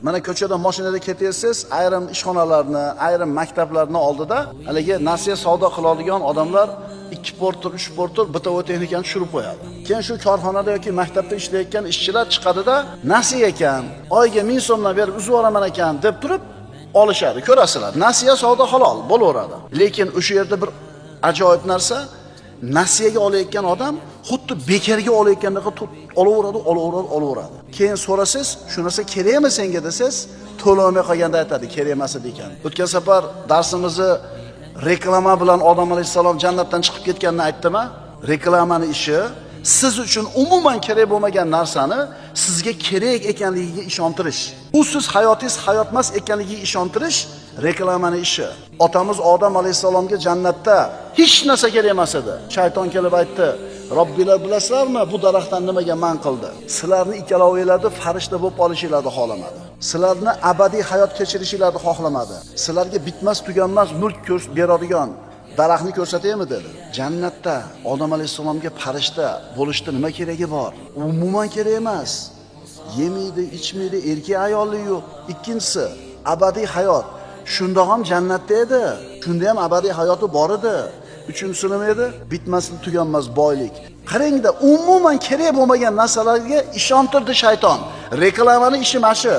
Mana ko'chada mashinada ketyapsiz, ayrim ishxonalarni, ayrim maktablarni oldida haligi nasiya savdo qiladigan odamlar 2 portur, 3 portur bitta texnikani tushirib qo'yadi. Keyin shu korxonada yoki maktabda ishlayotgan ishchilar chiqadida, nasiya ekan, oyiga 1000 so'mdan berib uzib yuboraman ekan deb turib olishadi. Ko'rasizlar, nasiya savdo halol bo'laveradi. Lekin o'sha yerda bir ajoyib narsa, nasiyaga olayotgan odam xuddi bekorga olayotgandaqa olaveradi, olaveradi, olaveradi. Keyin so'rasangiz, shu narsa kerakmi senga desangiz, to'lolmay qolganda aytadi, kerak emas edi ekan. O'tgan safar darsimizni reklama bilan Odam alayhissalom jannatdan chiqib ketganini aytdim-a? Reklamani ishi siz uchun umuman kerak bo'lmagan narsani sizga kerak ekanligiga ishontirish. U siz hayotingiz hayot emas ekanligiga ishontirish reklamani ishi. Otamiz Odam alayhissalomga jannatda hech narsa kerak emas edi. Shayton kelib aytdi: "Robbilar bilasizlarmi, bu daraxtdan nimaga man qildi? Sizlarni ikkalovinglarni farishta bo'lib olishinglarni xohlamadi. Sizlarni abadiy hayot kechirishinglarni xohlamadi. Sizlarga bitmas tuganmas mulk beradigan daraxtni ko'rsataymi?" dedi. Jannatda Odam alayhissalomga farishta bo'lishda nima keragi bor? Umuman kerak emas. Yemaydi, ichmaydi, erkak ayollik yo'q. Ikkinchisi, abadiy hayot. Shunda ham jannatda edi. Shunda ham abadiy hayoti bor edi. Uchinchisi nima edi? Bitmas, tuganmas boylik. Qarangda, umuman kerak bo'lmagan narsalarga ishontirdi shayton. Reklamani ishi mana shu.